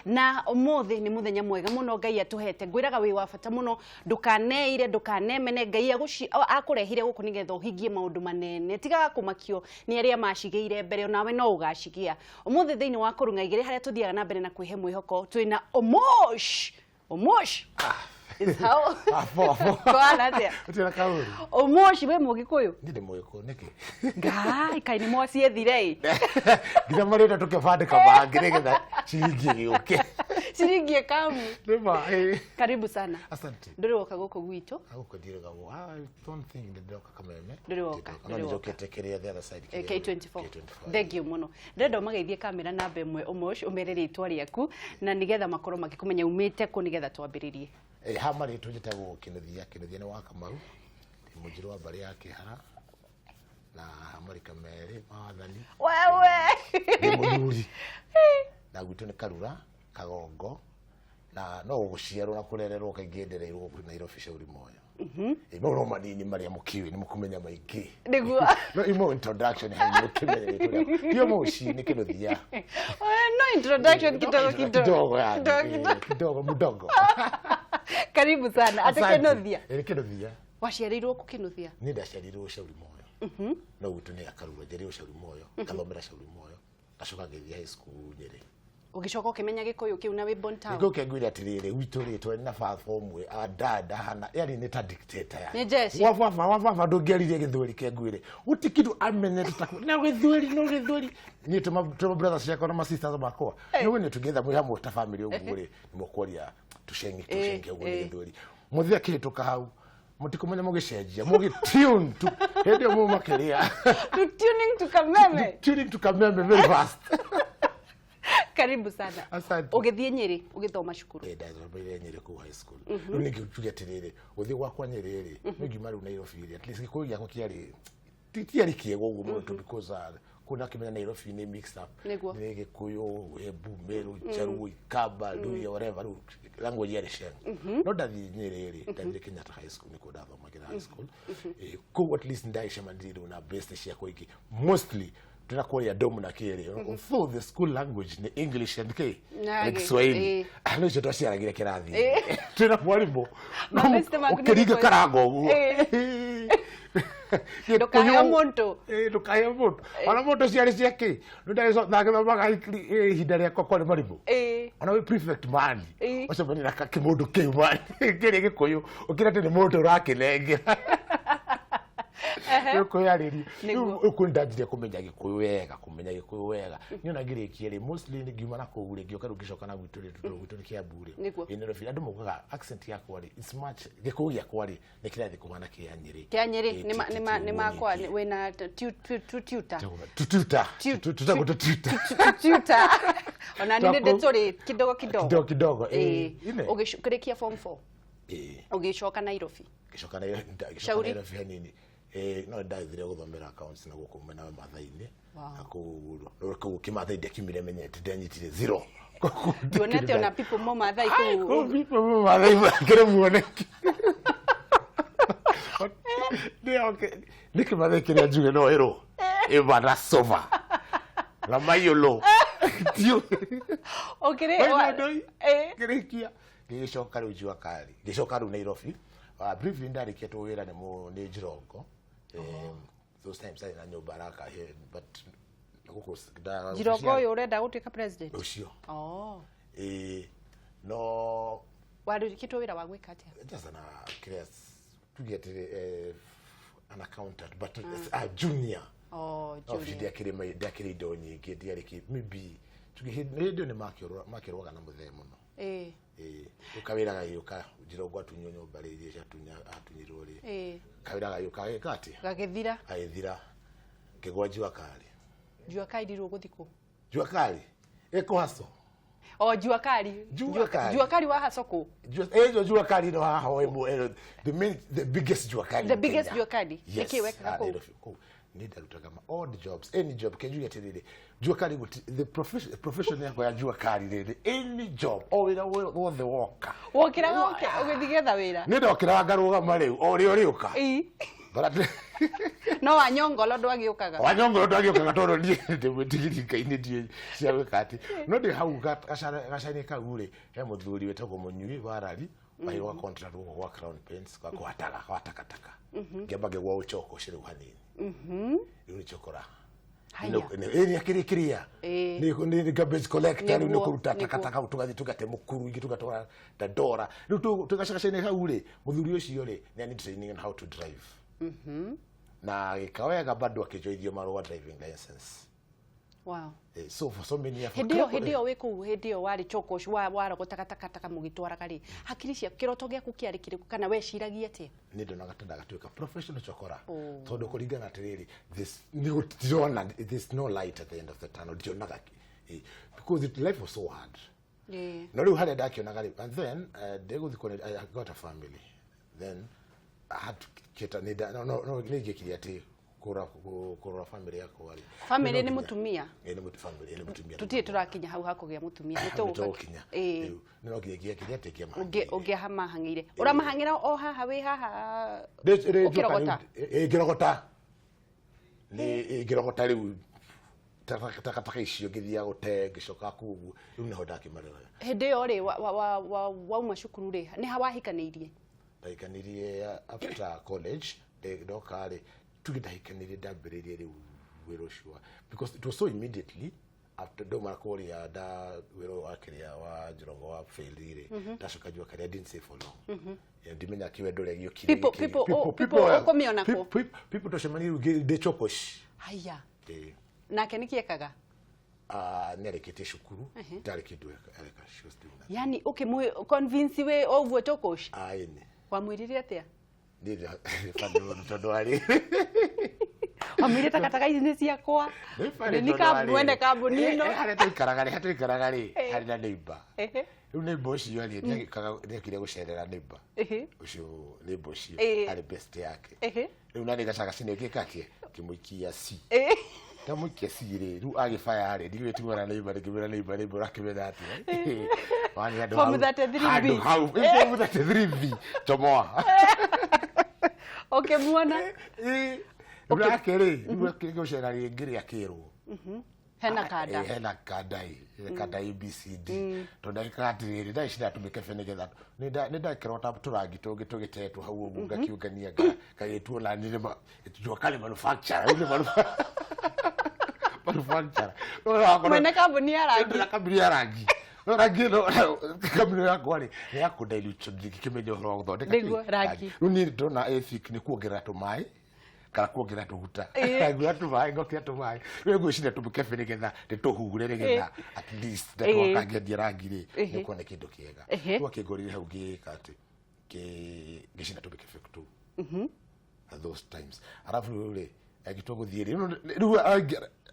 Na ũmũthĩ nĩ mũthenya mwega mũno Ngai atũhete. Ngwĩraga wĩ wa bata mũno, ndũkaneire, ndũkanemene. Ngai akũrehire gũkũ nĩgetha ũhingie maũndũ manene. Tigaga kũmakio nĩ arĩa macigĩire mbere, onawe no ũgacigĩa. Ũmũthĩ thĩinĩ wa Kũrung'a Igĩrĩ harĩa tũthiaga na mbere na kwĩhe mwĩhoko, twĩna Omosh. Omosh. Is how? Abo, abo. Kwana atĩa? Ũtira kaũru. Omosh wĩ Mũgĩkũyũ? Niĩ ndĩ Mũgĩkũyũ nĩkĩ? Ngai, kaĩ nĩ mwaciethire ĩ? Nginya marĩtwa tũkĩbandĩka mangĩ nĩgetha ciringi ĩgĩũke. Ciringi ĩkamu. Nĩ ma, ĩ. Karibu sana. Asante. Ndũrĩ woka gũkũ gwitũ? Gũkũ ndirĩ gabo. I don't think ndĩ ndoka Kameme. Ndũrĩ woka, No ndũrĩ woka. nĩnjũkĩte kĩrĩa the other side. Eh, kĩrĩa- K24. K24. Thank you mũno. Ndĩrenda ũmageithie kamera namba ĩmwe Omosh, ũmere rĩtwa rĩaku na nĩgetha makorwo makĩkũmenya umĩte kũ nĩgetha twambĩrĩrie. Eh, ha marĩtwa njĩtagwo Kĩnuthia. Kĩnuthia nĩ wa Kamau. Ndĩ mũnjirũ wa mbarĩ ya Kĩhara. Na marika merĩ ma wathani. Wewe! Ndĩ mũthuri. Na gwitũ nĩ Karura, Kagongo. Na no gũciarwo na kũrererwo kaingĩ ndereirwo gũkũ Nairobi Shauri Moyo. Ĩ, mau no manini marĩa mũkĩũĩ nĩ mũkũmenya maingĩ. Nĩguo. No imo introduction hau mũkĩmenye rĩtwa rĩakwa. Ti Omoshi nĩ Kĩnuthia. No introduction kidogo kidogo. Kidogo yani. Kidogo Eh, kidogo. Kidogo mdogo. Karibu sana. Ate Asante. Kĩnuthia. Eh, nĩ Kĩnuthia. Waciarĩirwo kũ Kĩnuthia? Niĩ ndaciarĩirwo Shauri Moyo. No gwitũ nĩ Akarura, njiarĩirwo Shauri Moyo, ngathomera Shauri Moyo, ngacoka ngĩthiĩ high school Nyĩrĩ. Ũgĩcoka ũkĩmenya Gĩkũyũ kĩu na wĩ born town. Gĩkũyũ kĩa ngwĩre atĩrĩrĩ, gwitũ rĩ twarĩ na baba ũmwe andanda hana, yani nĩ ta dictator yani. Nĩ jeshi. Wa baba, wa baba ndũngĩaririe Gĩthweri kĩa ngwĩre. Gũtirĩ kĩndũ amenyete ta na Gĩthweri, no Gĩthweri. Niĩ tũma brothers ciakwa na ma sisters makwa. Nĩ when you're together mwĩ hamwe ta family ũguo rĩ, nĩ mũkwaria tũcengi tũcengi ũguo nĩ Gĩthweri. Mũthĩ akĩhĩtũka hau, mũtikũmenya mũgĩcenjia, mũgĩ tune tu. Hĩndĩ ĩyo mũmakĩrĩa. To tuning to Kameme. Tuning to Kameme very fast. Karibu sana. Asante. Ũgĩthiĩ Nyĩrĩ ũgĩthoma cukuru. Eh, ndathomeire Nyĩrĩ kũu high school. Rĩu ningĩ tuge atĩrĩrĩ, gũthiĩ gwakwa Nyĩrĩ rĩ, nĩ ngiuma rĩu Nairobi rĩ, at least Gĩkũyũ gĩakwa kĩarĩ tiarĩ kĩega ũguo mũno tondũ because kũu nakĩmenya Nairobi nĩ mixed up. Nĩguo. Nĩ Gĩkũyũ, Embu, Meru, Jaluo, Ikamba, Luhya, whatever, rĩu language yarĩ Sheng. No ndathiĩ Nyĩrĩ rĩ, ndathire Kenyatta High School nĩkuo ndathomagĩra high school. Eh, kũu at least ndagĩcemanirie rĩu na best ciakwa ingĩ mostly tuna kũrĩa domu na kĩrĩ although the school language nĩ English and K Na and gĩ- Kiswahili. eh. Ah, no icio twaciaragire kĩrathi twĩna mwarimũ Mabeste maku nĩ ũkĩringa Gĩkũyũ. karanga ũguo. Ndũkaheo mũndũ. Eh, ndũkaheo mũndũ ona mũndũ ciarĩ cia kĩ ndagĩthomaga ihinda rĩakwa kwarĩ marimũ. Ona wĩ prefect man ũcemania na kĩmũndũ kĩu man kĩrĩa Gĩkũyũ ũkĩra atĩ nĩ mũndũ ũrakĩnengera gĩkũyũ Nĩguo. rĩu kũu ndanjirie kũmenya Gĩkũyũ wega, kũmenya Gĩkũyũ wega. Niĩ ona ngĩrĩkia rĩ, mostly ngiuma na kũu rĩ, ngĩũka rĩu ngĩcoka na gwitũ rĩ, tondũ gwitũ nĩ Kĩambu rĩ. Nĩguo. Ĩ, Nairobi andũ maugaga accent yakwa rĩ, it's much Gĩkũyũ gĩakwa rĩ nĩ kĩrathiĩ kũhana kĩa Nyĩrĩ. Kĩa Nyĩrĩ. Ĩ, Nĩ ti nĩ makwa ũguo nyingĩ. wĩna tututa. Tututa. Tutagwo tututa. Tututa. Ona nĩ Twaku- ndĩ tũrĩ kidogo kidogo. Kidogo kidogo, ĩ. Ine. Ũgĩrĩkia form 4 Ĩ. ũgĩcoka Nairobi. Ngĩcoka ngĩcoka Shauri. Nairobi hanini. Eh, no ndathire gũthomera accounts na gũkũ mwena wa Mathai-inĩ. Wow. Na kũu kũu kĩmathai ndiakiumire menyete, ndanyitire zero. Nduonete ona people mo Mathai Ai, kũu. kũu people mo Mathai makĩrĩ muoneki. Nĩ kĩmathai kĩrĩa njuge no ĩrwo ĩbana sova na mayolo. Ndiũĩ. Ũkĩrĩ Oina ndoi. Eh. Ngĩrĩkia ngĩgĩcoka rĩu Jua Kali, ngĩcoka rĩu Nairobi. Briefly ndarĩkĩtwo wĩra nĩ nĩ Jirongo. Those times arĩ na nyũmba araka here, but gũkũ Jirongo ũyũ ũrenda gũtuĩka president. Ũcio. Oh. Ĩĩ, no Warĩkĩtwo wĩra wa gwĩka atĩa? Just ana kĩrĩa tuge atĩrĩ, an accountant but a junior. Oh, No, junior. ndiakĩrĩ indo nyingĩ, ndiarĩ kĩ maybe tuge hĩndĩ ĩyo nĩ makĩrũaga na mũthee mũno. Ĩĩ, rĩu kawĩra gagĩũka, Jirongo atunywo nyũmba rĩ, iria atunyirwo rĩ, kawĩra gagĩũka gagĩka atĩa? Gagĩthira. Gagĩthira, ngĩgwa Jua Kali. Jua Kali rĩu ũgũthiĩ kũ? Jua Kali ĩkũhaco. O Jua Kali. Jua Kali. Jua Kali wa haco kũ? Ĩyo Jua Kali no haha ĩmwe, the main, the biggest Jua Kali The in biggest Kenya. Jua Kali? Yes. Nĩkĩ wekaga Ah, kũu? Nairobi, kũu. Niĩ ndarutaga ma odd jobs, any job. Kenjuge atĩrĩrĩ, Jua Kali the profession yakwa ya Jua Kali rĩrĩ, any job, o wĩra wothe woka. Wokĩraga ũgĩthiĩ getha wĩra? Niĩ ndokĩraga ngarũgama rĩu, o ũrĩa ũrĩũka. But No wanyongolo ndwagĩũkaga. Wanyongolo ndwagĩũkaga tondũ niĩ ndĩmwĩtigĩri Ngai nĩ ndiũĩ cia gwĩka atĩ. No ndĩ hau gacainĩ kau rĩ, he mũthuri wĩtagwo Mũnyui wa Rari waheirwo ga contract gũkũ gwa Crown Paints ga kũhataga gwa takataka. Ngĩamba ngĩgwa ũchoko ũcio rĩu hanini. Rĩu nĩ chokora. Haya. Nĩ akĩrĩ kĩrĩa. Nĩ garbage collector rĩu nĩ kũruta takataka tũgathiĩ tũgate mũkuru ingĩ tũgatwara Dandora. Rĩu twĩ gacagaca-inĩ hau rĩ, mũthuri ũcio rĩ, nĩ ani training on how to drive. Na agĩka wega bado akĩnjoithio marũa driving license. Wow. So for so many years. Hĩndĩ ĩyo wĩ kũu, hĩndĩ ĩyo warĩ chokosh, warogotaga takataka mũgĩtwaraga rĩ, hakiri cia kĩroto gĩaku kĩarĩ kĩrĩkũ kana weciragia atĩa? Nĩ ndonaga ta ndagatuĩka professional chokora. Tondũ kũringana atĩrĩrĩ, this nĩ there's no light at the end of the tunnel, ndionaga because life was so hard. No rĩu harĩa ndakĩonaga rĩ, and then ndĩgũthiĩ kuona I got a family, then I had to cater, nĩ no nĩ ingĩkirie atĩ kũrora family yakwa rĩ. Family nĩ mũtumia? Ĩĩ, nĩ family, nĩ mũtumia. Tũtirĩ tũrakinya hau hakũgĩa mũtumia. Nĩ tũgũkinya. Rĩu nĩ no nginya nginya atĩ ingĩamahang'ĩire. Ũngĩamahang'ĩire. Ũramahang'ĩra o haha wĩ haha ũkĩrogota? Ĩĩ, ngĩrogota. Nĩ ngĩrogota rĩu takataka icio ngĩthiaga gũte ngĩcoka kũu ũguo, rĩu nĩho ndakĩmarora. Hĩndĩ ĩyo rĩ, wauma cukuru rĩ, nĩ ha wahikanĩirie? Ndahikanĩirie after college, ndoka rĩ, tuge ndahikanĩirie ndambĩrĩirie rĩu wĩra ũcio because it was so immediately after ndauma kũrĩa nda wĩra ũyũ wa kĩrĩa wa Njorogo wa fail rĩ, ndacoka njua karĩa, I didn't stay for long. Ndimenya kĩwendo ũrĩa gĩokire. People ũkũmĩona kũ? People twacemanirie rĩu ndĩ chokosh. Haya. Nake nĩkĩ ekaga? Nĩ arĩkĩtie cukuru, ndarĩ kĩndũ areka, she was doing that. Yani ũkĩmũ convince wĩ ũguo chokosh? Aĩni. Wamwĩrire atĩa? Niĩ funny mũno tondũ arĩ. Wamwĩrire takataka ici nĩ ciakwa. Nĩ mwene kambuni ĩno. Harĩa tũikaraga rĩ, harĩa tũikaraga rĩ, harĩ na neighbor. Rĩu neighbor ũcio rĩ, nĩokire gũcerera neighbor. Ũcio neighbor ũcio arĩ best yake. Rĩu nani gacagaca-inĩ gĩka atĩa? Ngĩmũikia C. Ndamũikia C rĩ, rĩu agĩbaya rĩ, ndigĩrĩ tigwo na neighbor, ngĩmwĩra neighbor, neighbor ũrakĩmenya atĩa? Wani handũ Form hau. 33B. Handũ hau. Form 33B. Chomoa. Ũkĩmuona? Rĩu nake rĩ, rĩu akĩgũcera rĩngĩ rĩ akĩrwo. Hena kanda. Hena kanda ĩ, hena kanda ABCD. Tondũ ndagĩkaga atĩrĩrĩ, ndagĩ ciratũmĩke nĩgetha nĩ ndakĩrota tũrangi tũngĩ tũgĩtetwo hau ũguo ngakiũngania ngagĩtuo na nĩ jua kali manufacturer, rĩu nĩ manufacturer. Mwene kambuni ya rangi. Mwene kambuni ya rangi. No rangi ĩno kambuni yakwa rĩ, nĩ ya kũ dilute ndingĩkĩmenya ũhoro wa gũthondeka Nĩguo, kĩ? rangi. Rĩu niĩ ndona ethic nĩ kuongerera tũmaĩ kana kuongerera tũguta. Nguoya tũmaĩ, ngokĩra tũmaĩ. Rĩu ngwĩciria tũmĩkebe nĩgetha ndĩtũhure nĩgetha at least ndatuoka ngĩendia rangi rĩ, nĩũkuona kĩndũ kĩega. Rĩu akĩngorire hau ngĩka atĩ, ngĩcina tũmĩkebe tũu. At those times. Arabu rĩu rĩ, agĩtua gũthiĩ rĩ, rĩu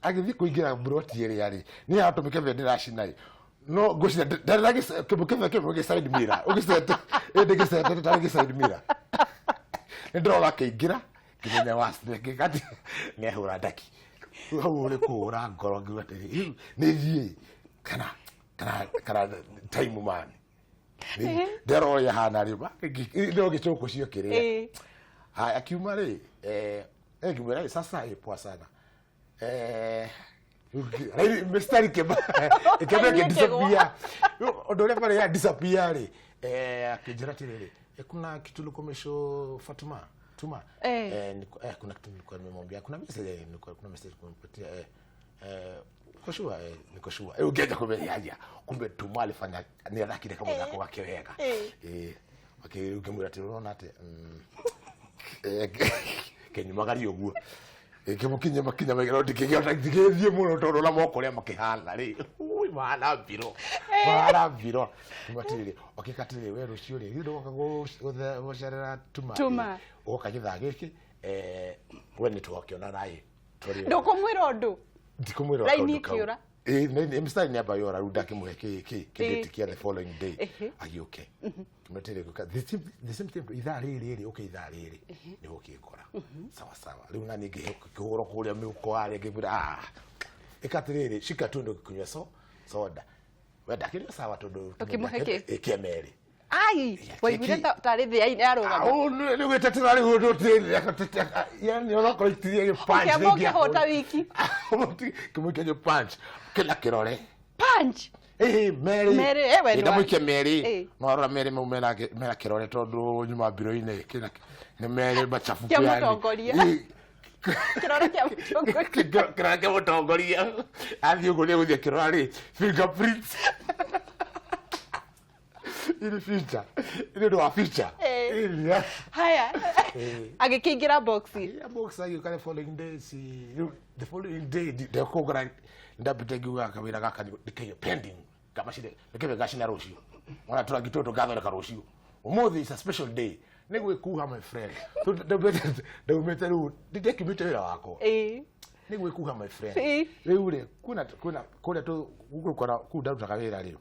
agĩthiĩ kũingĩra mburoti ĩrĩa rĩ, niĩ haha tũmĩkebe ndĩracina rĩ, no ngwĩciria ndarĩ na kĩmũkebe kĩmwe gĩ side mirror, ũgĩcete, ĩ ndĩgĩcete ndarĩ gĩ side mirror. Nĩ ndĩrona akĩingĩra, ngĩmenya wa ngĩka atĩ nĩ ahũra ndaki. Rĩu hau ũrĩ kũhũra ngoro ngiuga atĩrĩ, rĩu nĩ thiĩ kana time man. Ndĩrona ũrĩa ahana rĩ, no gĩcũkũ cio kĩrĩa. Haya, akiuma rĩ, ngĩmwĩra, sasa, poa sana. Mistari kĩmba ĩkĩamba ĩkĩ-disappear. Ũndũ ũrĩa marĩ ya disappear rĩ, akĩnjĩra atĩrĩrĩ, kuna kitu ulikuwa umeshow Fatuma Tuma. Kuna kitu nilikuwa nimemwambia, kuna message, nilikuwa kuna message nimempatia, uko sure, niko sure. Ungeja kumbe yaja. Kumbe Tuma alifanya ni athakire kama mũthako wake wega. Ũkĩmwĩra atĩ ũrona atĩ, kenyumagaria ũguo. Kĩmũkinya makinya maigana ndikĩgĩa ndikĩthiĩ mũno tondũ na moko ũrĩa makĩhana rĩ. Ui, mahana mbiro. Mahana mbiro. Kuma atĩrĩrĩ, ũkĩka atĩrĩrĩ, we rũciũ rĩ, githĩ ndũgoka gũcerera Tuma? Tuma. Ũgoka gĩthaa gĩkĩ, we nĩ tũgakĩonana ĩ. Tũrĩ. Ndũkũmwĩra ũndũ? Ndikũmwĩra Raini kaũndũ kau. ĩkĩũra. Ĩ, mstari nĩ amba yora, rĩu ndakĩmũhe kĩ date kĩa the following day. Agĩũke. Kĩmwĩtĩrĩ gũka, the same thing, ithaa rĩrĩ rĩ, ũke ithaa rĩrĩ. Nĩguo ũkĩngora. Sawa sawa. Rĩu nani ngĩhũrwo kũrĩa mĩhuko harĩa ngĩmwĩra, ĩka atĩrĩrĩ, shika tu ndio kunywa soda. We ndakĩnyua sawa tondũ Ũkĩmũhe kĩ? Ĩ, kĩa merĩ. Ai, waiguire tarĩ thĩa-inĩ yarũgama. Nĩ gwĩtetera rĩu ũndũ yani onokorwo itirie gĩ punch. Ũkĩamba ũkĩhũta wiki. Kĩmũikia gĩ punch kĩna kĩrore. Punch. Ĩhĩ, merĩ. Merĩ, we nĩ Ndamũikia merĩ. No arora merĩ mau mena kĩrore tondũ nyuma mbiro-inĩ kĩna nĩ merĩ machafu. Kĩa mũtongoria. Kĩrore kĩa mũtongoria. Kĩrore kĩa mũtongoria. Athiĩ ũguo nĩ egũthiĩ akĩrora rĩ fingerprints. Ini feature. Ini ũndũ wa feature. Haya. Agĩkĩingĩra box. Yeah, box agĩũka the following day si the following day ndekũgũra ndambĩte ngiuga kawĩra gaka ndĩkaige pending kamacine nĩkĩbe gacina rũciũ ona tũrangi tũtũ ngathondeka rũciũ ũmũthĩ is a special day nĩ gwĩkuha my friend. So ndaumĩte rĩu ndĩkiumĩte wĩra wakwa nĩ gwĩkuha my friend. Rĩu rĩ kwĩna kũrĩa tũgũkora kũu ndarutaga wĩra rĩ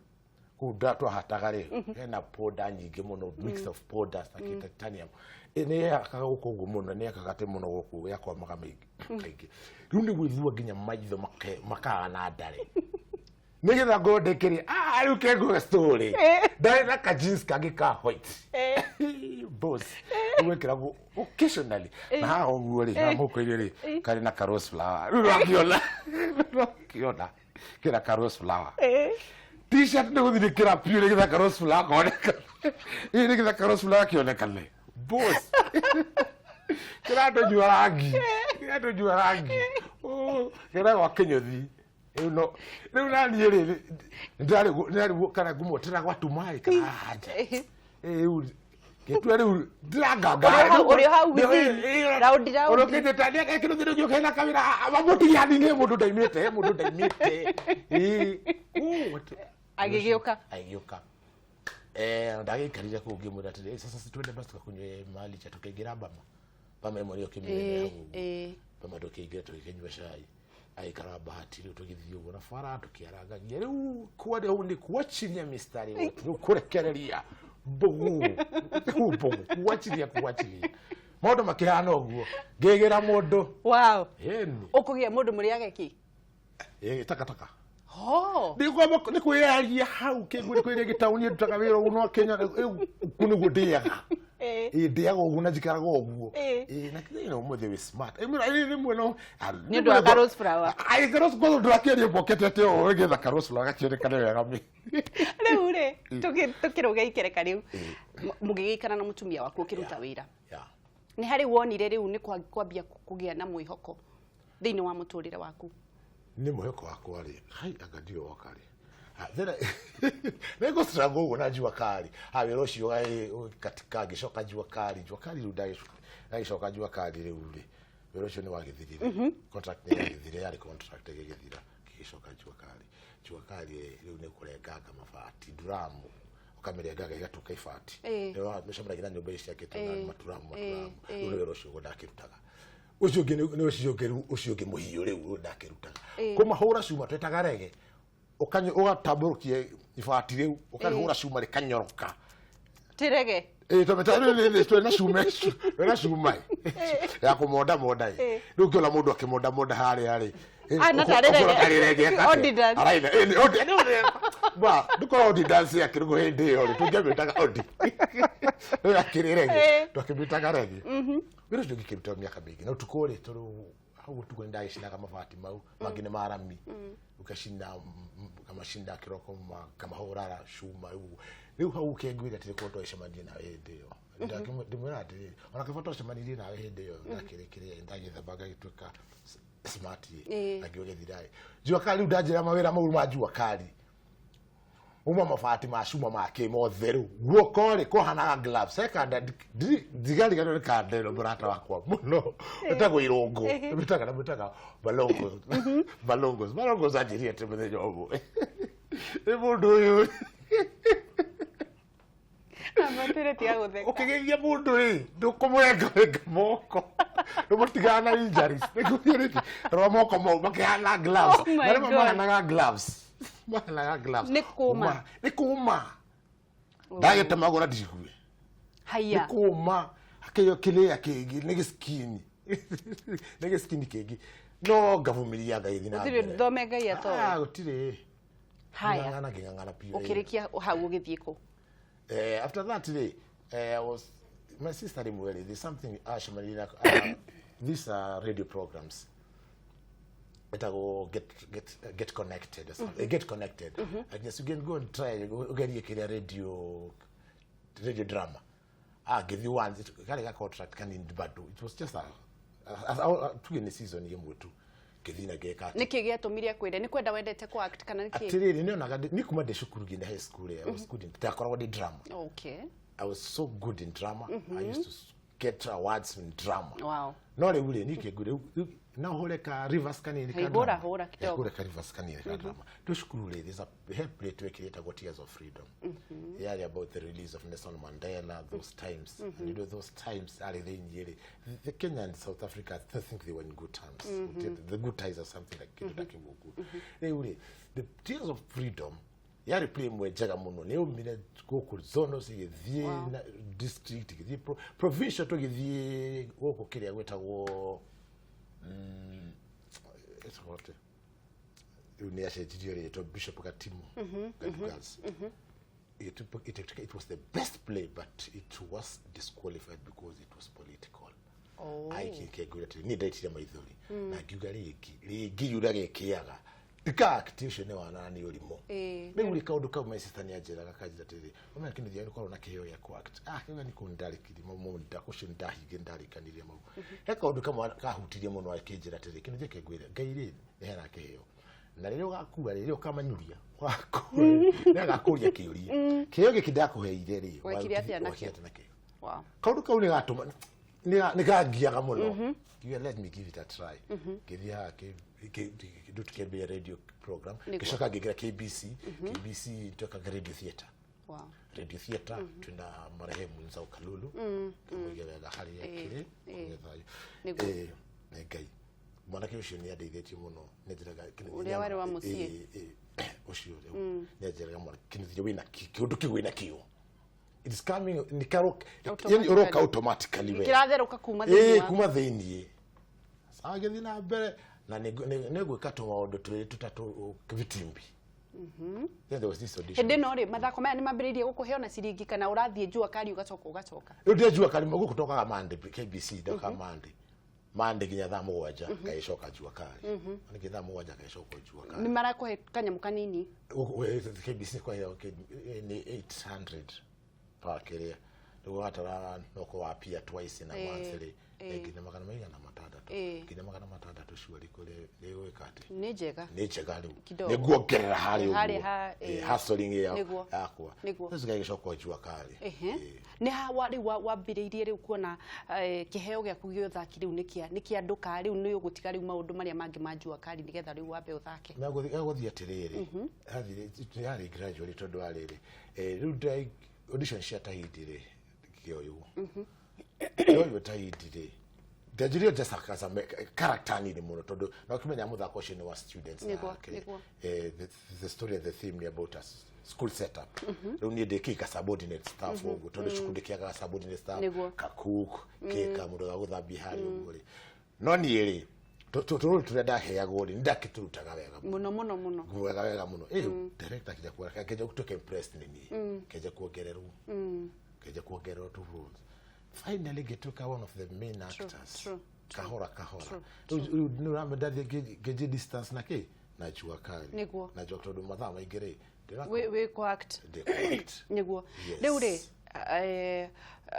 kũu twahataga rĩ hena powder nyingĩ mũno, mix of powders na titanium. Nĩ yakaga gũkũ ũguo mũno, nĩ yakaga atĩ mũno gũkũ yakwamaga kaingĩ. Rĩu nĩ gwĩthua nginya maitho makaga na ndare nĩgetha ngorwo ndĩkĩrĩ rĩu kengũge story. Ndarĩ na ka jeans kangĩ ka white boss gwĩkĩragwo occasionally na haha ũguo rĩ haha mũhuko-inĩ rĩ karĩ na ka rose flower. Rĩu nĩwakĩona kĩna ka rose flower. T-shirt nĩ gũthirĩkĩra biũ nĩgetha ka rose flower konekane. Nĩgetha ka rose flower kĩonekane. Boss kĩratũnyua rangi, kĩratũnyua rangi kĩragwa kĩnyũthi. Rĩu naniĩ rĩ ndĩrarĩ kana ngũmwetera gwa tumarĩ kana haja. Rĩu gĩtua rĩu ndĩranganga. Ũrĩ hau within raundi raundi. Ũrũkĩte ta nĩ kĩndũ kĩndũ gĩũke na kawĩra mamũtigia hanini mũndũ ndaimĩte mũndũ ndaimĩte. Agĩgĩũka. Agĩgĩũka. Ndagĩikarire kũu ngĩmwĩra atĩrĩ, sasa si twende basi tukakunywe mahali cha tukaingĩra Bama. Bama ĩmwe nĩyo kĩmĩrĩ hau ũguo. Bama tũkĩingĩra tũgĩkĩnyua cai. Aikara bahati rĩu tũgĩthiĩ ũguo na bara tũkĩarangagia rĩu kwarĩ hau nĩ kuachiria mistari rĩu kũrekereria mbũgũ rĩu mbũgũ kuachiria kuachiria maũndũ makĩhana ũguo ngĩgĩra mũndũ. Wow. Ĩni. Ũkũgĩa mũndũ mũrĩage kĩ? Takataka. Ho. Nĩ kwĩyaria hau kĩngu nĩ kwĩrĩa gĩtaũni ndutaga wĩra ũguo no Kenya rĩu kũ nĩguo ndĩaga. Ndĩaga ũguo na njikaraga ũguo. Na kĩrĩa ũmũthĩ wĩ smart. Rĩmwe no Nĩ ũndũ wa ka rose flower. Ai ka rose flower ndũrakĩaria mbokete atĩ ũũ nĩgetha ka rose flower gakĩonekane wega mi. Rĩu rĩ tũkĩrũge ikereka rĩu mũgĩgĩikara na mũtumia waku ũkĩruta wĩra. Nĩ harĩ wonire rĩu nĩ kwambia kũgĩa na mwĩhoko thĩinĩ wa mũtũrĩre waku? Nĩ mwĩhoko wakwa rĩ hai anga ndirĩ woka rĩ nĩ ngũ-struggle ũguo na jua kali. Wĩra ũcio katika ngĩcoka jua kali jua kali rĩu ndagĩcoka jua kali rĩu rĩ wĩra ũcio nĩ wagĩthirire. Contract nĩ yagĩthire, yarĩ contract ĩgĩgĩthira ngĩgĩcoka jua kali jua kali rĩu nĩ kũrenganga mabati nduramu ũkamĩrengaga ĩgatuĩka ibati. Nĩũcemanagia na nyũmba ici ciakĩtwo na maturamu maturamu. Rĩu nĩ wĩra ũcio ũguo ndakĩrutaga. Ũcio ũngĩ nĩ ũcio ũngĩ rĩu ũcio ũngĩ mũhiũ rĩu ndakĩrutaga. Kũmahũra cuma twetaga rege. Ũgatambũrũkia ibati rĩu ũkarĩhũra cuma rĩkanyoroka. Ti rege. Twĩ na cuma twĩ na cuma ya kũmonda monda. Rĩu ũngĩona mũndũ akĩmonda monda harĩa rĩ Na tarĩ rege. Ordinance. Araina ba ndũkorwo ordinance ya kĩrũgũ hĩndĩ ĩyo rĩ tũngĩamĩtaga odi. Rĩu akĩrĩ rege twakĩmĩtaga rege. Wĩra ũcio ngĩkĩruta mĩaka mĩingĩ na ũtukũ rĩ tondũ hau ũtukũ nĩ ndagĩcinaga mabati mau mangĩ nĩ marami ũgacina kamacina kĩroko kamahũra cuma rĩu rĩu hau kĩngwĩra atĩrĩ korwo twacemanirie nawe hĩndĩ ĩyo ndĩmwĩra atĩrĩrĩ ona kaba twacemanirie nawe hĩndĩ ĩyo ndakĩrĩkĩrĩa ndagĩthamba ngagĩtuĩka smart ngĩũgĩthira jua kali rĩu ndanjĩra mawĩra mau ma jua kali uma mabati ma cuma makĩ mothe rĩu guoko rĩ kũhanaga gloves he kanda ndigariganĩrwo nĩ kanda ĩno mũrata wakwa mũno ĩtagwo irũngũ mĩtaga na mĩtaga balongos balongos balongos anjĩrire atĩ mũthenya ũmwe nĩ mũndũ ũyũ Amatĩrĩ tiga gũtheka. Ũkĩgeithia mũndũ rĩ ndũkũmũrengarenga moko ndũmũtigana na injuries nĩkũthiĩ rĩngĩ rora moko mau makĩhana gloves. Oh my Marĩa God. mahanaga gloves mahanaga gloves. Nĩ kũma. Nĩ kũma ndagĩtemagwo na ndigue. Haiya. Nĩ kũma akĩo kĩrĩa kĩngĩ nĩ gĩskini nĩ gĩskini kĩngĩ no ngavumilia ngagĩthiĩ na Gũtirĩ mbere. thome Ngai atoĩ. Gũtirĩ. Haya. Ng'ang'ana ngĩng'ang'ana biũ. Ũkĩrĩkia hau ũgĩthiĩ kũ? After that rĩ, I was my sister rĩmwe rĩ, there's something acemanirie na these are radio programs etagwo get connected or something. Get connected. I guess you can go and try ugerie kĩrĩa radio drama. Ah, ngĩthiĩ once, karĩ ga contract kanini bado, it was just a tuge nĩ season ĩmwe tu, ngĩthiĩ na ngĩka atĩ. Nĩkĩ gĩatũmire akwĩre? Nĩ kwenda wendete ku act kana nĩkĩ? Atĩrĩrĩ, nĩonaga ni kuma ndĩ cukuru nginya high school, I was good in, ndakoragwo ndĩ drama. I was so good in drama. I used to get awards in drama. No rĩu rĩ, niĩ kĩngu rĩu no hũre ka reverse kanini ka Hũra, drama. hũra kidogo. Hũre ka reverse kanini ka drama. Twĩ cukuru rĩ, there's a he play twekire ĩtagwo Tears of Freedom. Yarĩ about the release of Nelson Mandela, those times. And you know those times arĩ thĩinĩ rĩ, the Kenya and South Africa, I think they were in good terms. The good ties or something like kĩndũ ta kĩu ũguo. Rĩu rĩ, the Tears of Freedom yarĩ play ĩmwe njega mũno, nĩ yaumire gũkũ zonos ĩgĩthiĩ na district, ĩgĩthiĩ provincial, tũgĩthiĩ gũkũ kĩrĩa gwĩtagwo ĩtagwo atĩa? Rĩu nĩ acenjirio rĩtwa, Bishop Gatimu Gatimu Girls. It was the best play, but it was disqualified because it was political. Aikĩngwĩra atĩrĩ, niĩ ndaitire maithori na ngiuga rĩngĩ rĩngĩ yura gĩkĩaga ndika-act ũcio nĩ wana nĩ ũrimũ. Rĩu rĩ, kaũndũ kau my sister nĩ anjĩraga, kanjĩra atĩrĩrĩ, ũmenya kĩnũthia nĩ ũkorwo na kĩheo gĩa ku-act. Ah, kĩuga nĩ kũu ndarĩkirie mau ũcio nĩndahinge ndarĩkanirie mau. He kaũndũ kamwe kahutirie mũno, akĩnjĩra atĩrĩrĩ, kĩnũthia, kĩngwĩre Ngai rĩ nĩ heanaga kĩheo, na rĩrĩa ũgakua rĩ, rĩrĩa ũkamanyuria wakua nĩ agakũria kĩũria, kĩheo gĩkĩ ndakũheire rĩ, Wekire atĩa nakĩo? wekire atĩa nakĩo? Wow. Kaũndũ kau nĩ gatũma nĩ kangiaga mũno. Ngiuga, let me give it a try. Ngĩthiĩ haha kĩndũ tukĩambia radio program. Nĩguo. Ngĩcoka ngĩingĩra KBC. KBC twekaga radio theatre. Radio theatre twĩna marehemu Nzau Kalulu, kĩmũige wega harĩa akĩrĩ kũgĩa thayũ. Nĩguo. Nĩ Ngai mwanake ũcio nĩ andeithĩtie mũno, nĩ anjĩraga Ũrĩa warĩ wa mũciĩ. Ũcio rĩu nĩ anjĩraga, mwana kĩnũthia wĩna kĩũndũ kĩu wĩna kĩo, it is coming, nĩ karo yani ũroka automatically we. Kĩratherũka kuma thĩinĩ waku. Kuma thĩiniĩ. Sawa, gĩthiĩ na mbere na nĩ gwĩka tũmaũndũ twĩrĩ tũtatũ vitimbi. Then there was this audition. Hĩndĩ ĩno rĩ, mathako maya nĩ mambĩrĩirie gũkũhe ona ciringi kana ũrathiĩ jua kari ũgacoka ũgacoka? Rĩu ndĩ jua kari gũkũ tokaga mande KBC, ndokaga mande nginya thaa 7, ngagĩcoka jua kari ningĩ thaa 7, ngagĩcoka jua kari. Nĩ marakũhe kanyamũ kanini? Gũkũ, KBC kwa nĩ 800 per kĩrĩa rĩu watara no kũwapia twice in a month rĩ, nginya 600, nginya 600 surely kũrĩ rĩgwĩka atĩ. Nĩ njega. Nĩ njega rĩu. Kidogo. Nĩ nguongerera harĩ Harĩ ũguo. Hustling ĩyo yakwa. Rĩu ngagĩcoka jua kari. Nĩ ha rĩu wambĩrĩirie rĩu kuona kĩheo gĩaku gĩa ũthaki rĩu nĩ kĩa ndũka, rĩu nĩ ũgũtiga rĩu maũndũ marĩa mangĩ ma jua kari nĩgetha rĩu wambe ũthake? Na gũthiĩ atĩrĩrĩ, hathire yarĩ gradually, tondũ warĩrĩ rĩu ndai audition cia Tahidi rĩ, ngĩoywo ngĩoywo Tahidi rĩ, ndanjirie just as a character nini mũno, tondũ na ũkĩmenya mũthako ũcio nĩ wa students na kĩrĩa. The story and the theme ni about a school setup. Rĩu niĩ ndĩkĩka subordinate staff ũguo, tondũ cukuru ndĩkĩagaga subordinate staff, ka cook, kĩka mũndũ ga gũthambia harĩa ũguo rĩ. No niĩ rĩ, tũrũri tũrĩa ndaheagwo rĩ, nĩndakĩtũrutaga wega mũno. Mũno mũno mũno. Wega wega mũno. Director akĩnja kuona, akĩnja gũtuĩka impressed nĩ niĩ, kĩnja kuongererwo two roles. Finally ngĩtuĩka one of the main actors. Kahora kahora. Rĩu nĩ ũramenya ndathiĩ ngĩnjie distance na kĩ na jua kali. Na jua, tondũ mathaa maingĩ rĩ, wĩ kũ act. Ndĩ kũ act. Yes. Rĩu rĩ,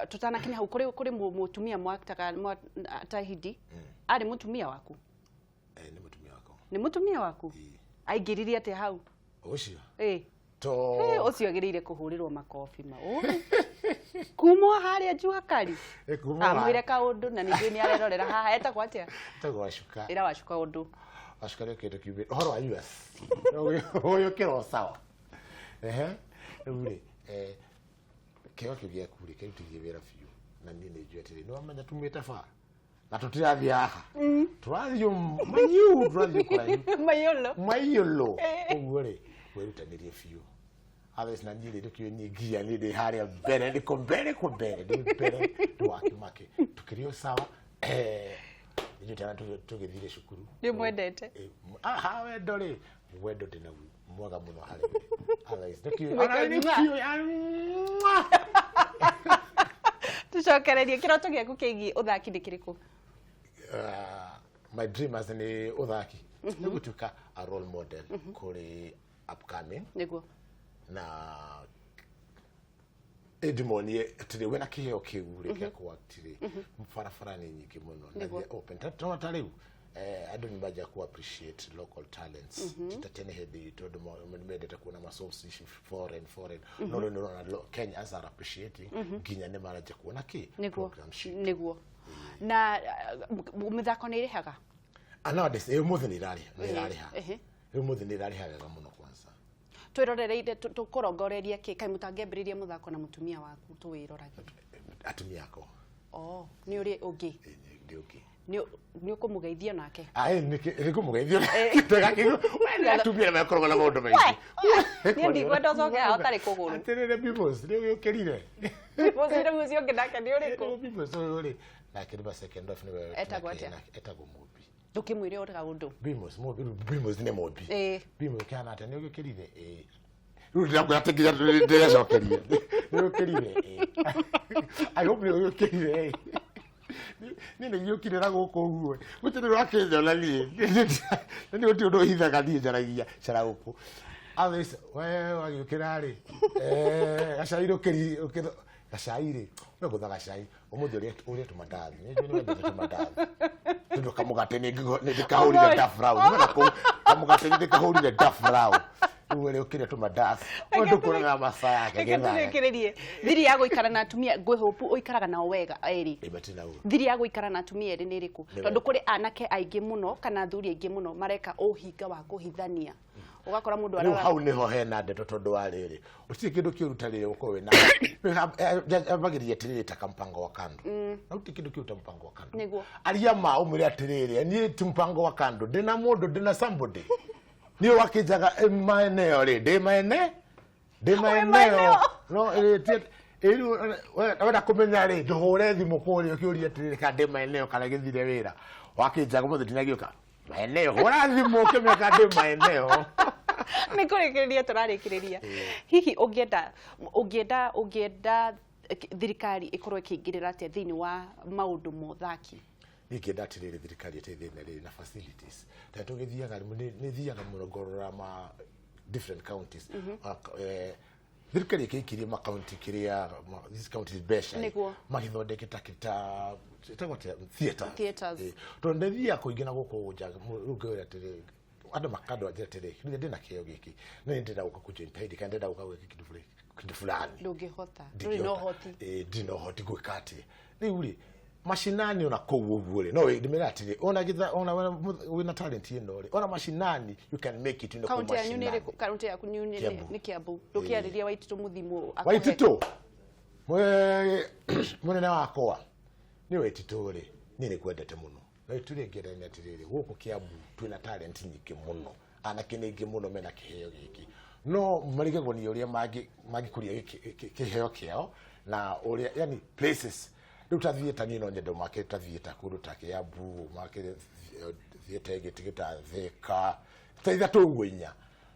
tũtanakinya hau, kũrĩ mũtumia mwaktaga Tahidi, arĩ mũtumia waku? Nĩ mũtumia wakwa. Nĩ mũtumia waku? Ĩĩ. Aingĩrire atĩa hau? Ũcio Ĩ. to Ũcio agĩrĩire kũhũrĩrwo makobi ma Ũ. Kuma o harĩa jua kari. Kuma Amwĩre kaũndũ na ningĩ nĩ arerorera haha, etagwo atĩa? Tagwo Wacuka. Ĩra Wacuka ũndũ. Wacuka nĩ kĩndũ kiumĩte ũhoro wa US ũyũ kĩro sawa. Ehe, rĩu rĩ, kĩheo kĩu gĩaku rĩ, kĩrutithie wĩra biũ, na niĩ nĩ njũĩ atĩrĩ, nĩ wamenya tumĩte bara na tũtirathiĩ haha, tũrathiĩ manyu, tũrathiĩ kũraihu. Mayolo. Maiyũlũ ũguo rĩ, wĩrutanĩrie biũ. Otherwise na niĩ rĩ, ndũkĩũĩ niĩ nginya niĩ ndĩ harĩa mbere, ndĩko mbere kũ mbere, ndĩ mbere ndwakĩmake tũkĩrĩ o sawa. Ithuĩ twana tũgĩthire cukuru. Nĩ mwendete? Aha, wendo rĩ, wendo ndĩ naguo mwega mũno harĩ we. Otherwise ndũkĩũĩ Mwĩke ona ng'a. nĩkĩũĩ, ah, Tucokererie kĩroto gĩaku kĩgiĩ ũthaki nĩ kĩrĩkũ? My dream as nĩ ũthaki nĩ gũtuĩka a role model kũrĩ upcoming Nĩguo. Na ndĩmonie atĩrĩ wĩna kĩheo kĩu rĩ gĩa kũ-act rĩ, barabara nĩ nyingĩ mũno na Nĩguo. they're open. Ta rĩu andũ nĩ manjia ku appreciate local talents, ti ta tene hĩndĩ itũ andũ nĩ mendete kuona ma source ici foreign foreign, no rĩu nĩ ũrona Kenyans are appreciating, nginya nĩ maranjia kuona kĩ Nĩguo. program citũ. Nĩguo. Na mĩthako nĩ ĩrĩhaga? Ah, nowadays ũmũthĩ nĩ ĩrarĩha, nĩ ĩrarĩha. Rĩu ũmũthĩ nĩ ĩrarĩha wega mũno kwanza. Twĩrorereire tũkũrongoreria kĩ? Kaĩ mũtangĩambĩrĩria mũthako na mũtumia waku tũwĩroragĩre? Atumia akwa. Oh, nĩ ũrĩ ũngĩ? Ndĩ ũngĩ. Nĩ ũkũmũgeithia nake? Nĩkũmũgeithia. Atumia nĩ makoragwo na maũndũ maingĩ. Niĩ ndikwenda ũcoke haha ũtarĩ kũgũrũ. Atĩrĩrĩ, Bimos, nĩ ũgĩũkĩrire. Mũcire ũcio ũngĩ nake nĩ ũrĩkũ? Bimos ũyũ rĩ, nake nĩ ma second wife nĩwe. Etagwo atĩa? Etagwo Mũmbi. Ndũkĩmwĩre ũrĩ kaũndũ. Bimos, Mũmbi, Bimos nĩ Mũmbi. Bimos ũkĩhana atĩa? Nĩ ũgĩũkĩrire? Ĩĩ. Rĩu ndĩrakwĩra atĩ nginya ndĩrecokeria. Nĩ ũgĩũkĩrire? Ĩĩ. I hope nĩ ũgĩũkĩrire. Ĩĩ. Niĩ nĩ ngĩũkire na gũkũ ũguo. Gũtirĩ wakĩnyona niĩ. Na nĩ gũtirĩ ũndũ hithaga niĩ, njaragia cara gũkũ. Otherwise, we wagĩũkĩra rĩ, gacai gacai rĩ, we gũtha gacai. Ũmũthĩ ũrĩa tũmandathi. Nĩ njũĩ nĩ wendete tũmandathi. Tondũ kamũgate nĩ ndĩkahũrire dafrau. Nĩ kũu kamũgate nĩ ndĩkahũrire dafrau. Rĩu ũrĩa ũkĩrĩa tũmandathi. We ndũkuonaga maca yake Reke gĩthaya. tũrĩkĩrĩrie thiri ya gũikara na atumia. Ngwĩhopu ũikaraga nao wega erĩ. Ĩ, matirĩ na ũru. Thiri ya gũikara na atumia erĩ nĩ ĩrĩkũ? Nĩ Tondũ kũrĩ anake aingĩ mũno kana athuri aingĩ mũno mareka ũhinga wa kũhithania, ũgakora mũndũ Rĩu arara hau nĩho hena ndeto, tondũ wa rĩrĩ, gũtirĩ kĩndũ kĩũru ta rĩrĩ gũkorwo wĩna ambagĩrĩria atĩrĩrĩ ta kampango wa kando, na gũtirĩ kĩndũ kĩũru ta mpango wa kando. Nĩguo. Aria ma ũmwĩre atĩrĩrĩ, niĩ ti mpango wa kando, ndĩna mũndũ, ndĩna somebody, niĩ wakĩnjaga maeneo rĩ, ndĩ maene, ndĩ maeneo. Maeneo. No rĩu wenda kũmenya rĩ, ndũhũre thimũ kũrĩa ũkĩũria atĩrĩrĩ kana ndĩ maeneo kana gĩthire wĩra wakĩnjaga ũmũthĩ ndinagĩũka maeneo, hũra thimũ ũkĩmenya kana ndĩ maeneo. Nĩ kũrĩkĩrĩria tũrarĩkĩrĩria, hihi ũngĩenda thirikari ĩkorwo ĩkĩingĩrĩra atĩa thĩinĩ wa maũndũ ma ũthaki? Niĩ ngĩenda atĩrĩrĩ, thirikari ĩteithie na rĩrĩ na facilities, ta tũgĩthiaga nĩ thiaga mũno ngorora ma different counties. Thirikari ĩkĩikirie makaunti kĩrĩa these counties mbeca ĩ, Nĩguo. magĩthondeke ta ĩtagwo atĩa? Theatres. Theatres. Tondũ ndĩthiaga kũingĩ na gũkũ nja, rĩu ngĩũria atĩrĩ andũ makandwanjĩra atĩrĩ, rĩu ndĩna kĩheo gĩkĩ no nĩ ndĩrenda gũka kũjoin Tahidi kana ndĩrenda gũka gwĩka kĩndũ fulani. Ndũngĩhota, ndũrĩ na ũhoti. Ĩĩ, ndirĩ na ũhoti gwĩka atĩ rĩu rĩ macinani ona kũu ũguo rĩ, no ndĩmĩra atĩrĩ ona gĩtha ona wĩna talent ĩno rĩ, ona macinani you can make it, no kũu Kaunti yanyu nĩ macinani. ĩrĩkũ? Kaunti yaku nĩ Kiambu. Nĩ Kiambu. Ndũkĩarĩria Waititũ mũthimũ akũhe. Waititũ mũnene wakwa nĩ Waititũ rĩ, niĩ nĩ kwendete mũno na Waititũ rĩ, ngĩenda nĩ atĩrĩrĩ, gũkũ Kiambu twĩna talent nyingĩ mũno, anake nĩ aingĩ mũno mena kĩheo gĩkĩ, no marigagwo nĩ ũrĩa mangĩkũria kĩheo kĩao na ũrĩa, yani places rĩu ta theatre, niĩ no nyende make ta theatre kũndũ ta Kiambu, make theatre ĩngĩ ta Thika, ta ithatũ ũguo inya,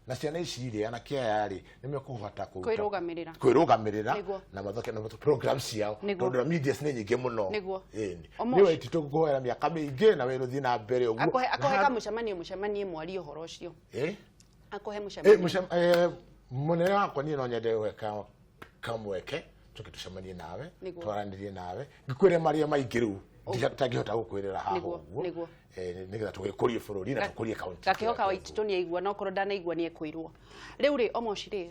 na ciana ici rĩ, anake aya rĩ, nĩ mekũhota Kwĩrũgamĩrĩra. Kwĩrũgamĩrĩra. Nĩguo. Na mathoke na program ciao. Nĩguo. Tondũ medias nĩ nyingĩ mũno. Nĩguo. Ĩni. Omosh. Nĩ Waititũ ngũhoera mĩaka mĩingĩ na wĩra ũthiĩ na mbere ũguo. Akũhe kamũcemanio, mũcemanie mwarie ũhoro ũcio. Akũhe mũcemanio. Mũnene wakwa, niĩ no nyende gwĩka kamweke tũke tũcemanie nawe. Nĩguo. Twaranĩrie nawe, ngĩkwĩre marĩa maingĩ rĩu nditangĩhota gũkwĩrĩra haha. Nĩguo, ũguo. Nĩguo. Nĩgetha tũgĩkũrie bũrũri na tũkũrie kaunti. Gakĩhoka Waititũ nĩ aigua, na okorwo ndanaigua nĩ ekwĩrwo. Rĩu rĩ, Omosh rĩ,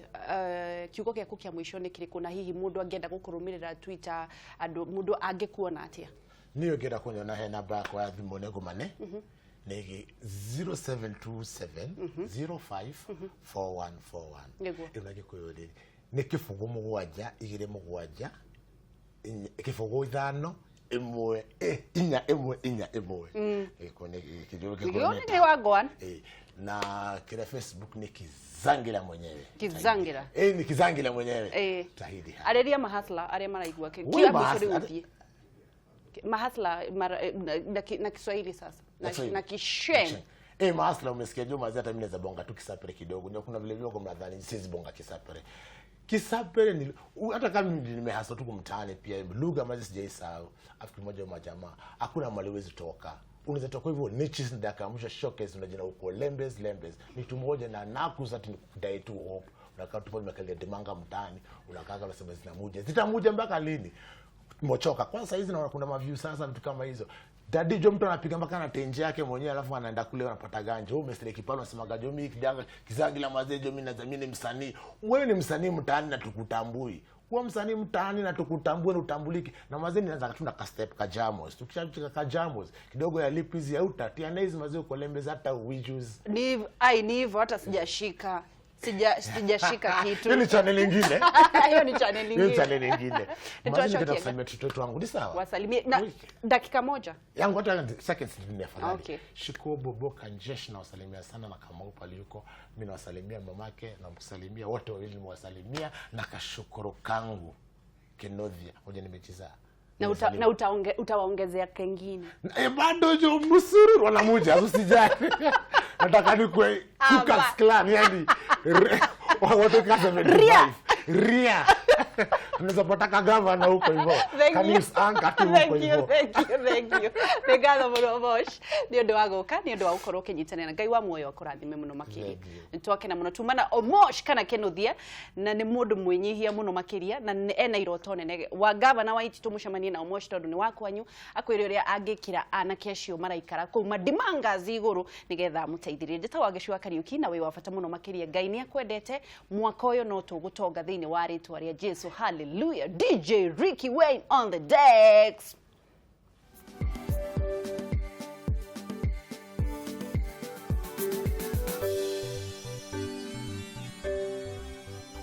kiugo gĩaku kĩa mũico nĩ kĩrĩkũ? Na hihi mũndũ angĩenda gũkũrũmĩrĩra Twitter, andũ mũndũ angĩkuona atĩa? Niĩ ũngĩenda kũnyona, he namba yakwa ya thimũ nĩ ngũmane nĩ 0727 05 4141. Nĩguo. Ĩno na Gĩkũyũ rĩ nĩ 0 7 2 7 0 5 1 4 1 4 1. Gĩkũyũ Gĩkũyũ nĩ wa Goan. Na kĩrĩa Facebook nĩ Kizangila mwenyewe. Kizangila. Ni Kizangila mwenyewe. Tahidi hapa. Arĩria mahasla arĩa maraigua We kĩa mũico rĩu. mahustler. Ũthiĩ mahasla na Kiswahili sasa na, Kiswahili. na Kisheng. Mahasla, umesikia Juma, hata mimi naweza bonga tu Kisapere kidogo. Ndio kuna vile vile kwa mnadhani siwezi bonga Kisapere. Kisapere ni hata kama mimi nimehasa tu kumtaani pia lugha maji sijaisahau. Afu mmoja wa majamaa hakuna mali huwezi toka. Unaweza toka hivyo niches na dakika ya mwisho showcase unajina uko lembes lembes. Ni tu moja na nakuza ati nikudai tu hope. Unakaa tu pale umekalia demanga mtaani, unakaa kama unasema zinamuja. Zitamuja mpaka lini? Mochoka. Kwanza hizi naona kuna maview sasa vitu kama hizo. Dadi jo mtu anapiga mpaka na tenje yake mwenyewe alafu anaenda kule anapata ganja. Wewe umesiriki pale unasema gajo mimi kidanga kizangi la mazee jo mimi nadhamini msanii. Wewe ni msanii mtaani na tukutambui. Kuwa msanii mtaani na tukutambue na utambulike. Na mazee ninaanza tu na ka step ka jamos. Tukishafika ka jamos kidogo ya lipizi au tatia na hizi mazee uko lembeza hata uwijus. Ni ai ni hivyo hata sijashika. Sijashika kitu. Hiyo ni channel nyingine. Hiyo ni channel Hiyo ni nyingine. channel nyingine. Nitoa Mazee shoti ningependa ya kusalimia watoto wangu. Ni sawa? Wasalimie na dakika moja. Yangu hata seconds ni afadhali. Okay. Shiko Bobo Kanjesh nawasalimia sana na Kamau pale yuko. Mimi nawasalimia mamake na msalimia wote wawili nimewasalimia na kashukuru kangu Kenothia moja nimecheza. Na utawaongezea kengine. Bado jo msururu wanamuja usijali. Nataka nikue Aba. Ku Klux Klan yani watu ka 75. Ria. Ria. Tunaweza pata kagavana huko hivyo. Thank you. Kanius anka tu huko Thank you, hivyo. thank you, thank you. Nĩ ngatho mũno Mosh nĩ ũndũ wa gũka, nĩ ũndũ wa gũkorwo ũkĩnyitanĩra. Ngai wa muoyo akũrathime mũno makĩria. Thank you. Nĩ twakena mũno tumana Omosh kana Kenothia na nĩ mũndũ mwĩnyihia mũno makĩria na ena iroto nene wa gavana wa Ititũ mũcemanie na Omosh tondũ nĩ wa kwanyu akwĩre ũrĩa angĩkĩra anake acio maraikara kũu madimangazi igũrũ nĩgetha amũteithĩrĩrie. Njĩtagwo Wangeci wa Kariuki na wĩ wa bata mũno makĩria. Ngai nĩ akwendete mwaka ũyũ no tũgũtonga thĩinĩ wa rĩtwa rĩa Jesu. Hallelujah. DJ Ricky Wayne on the decks.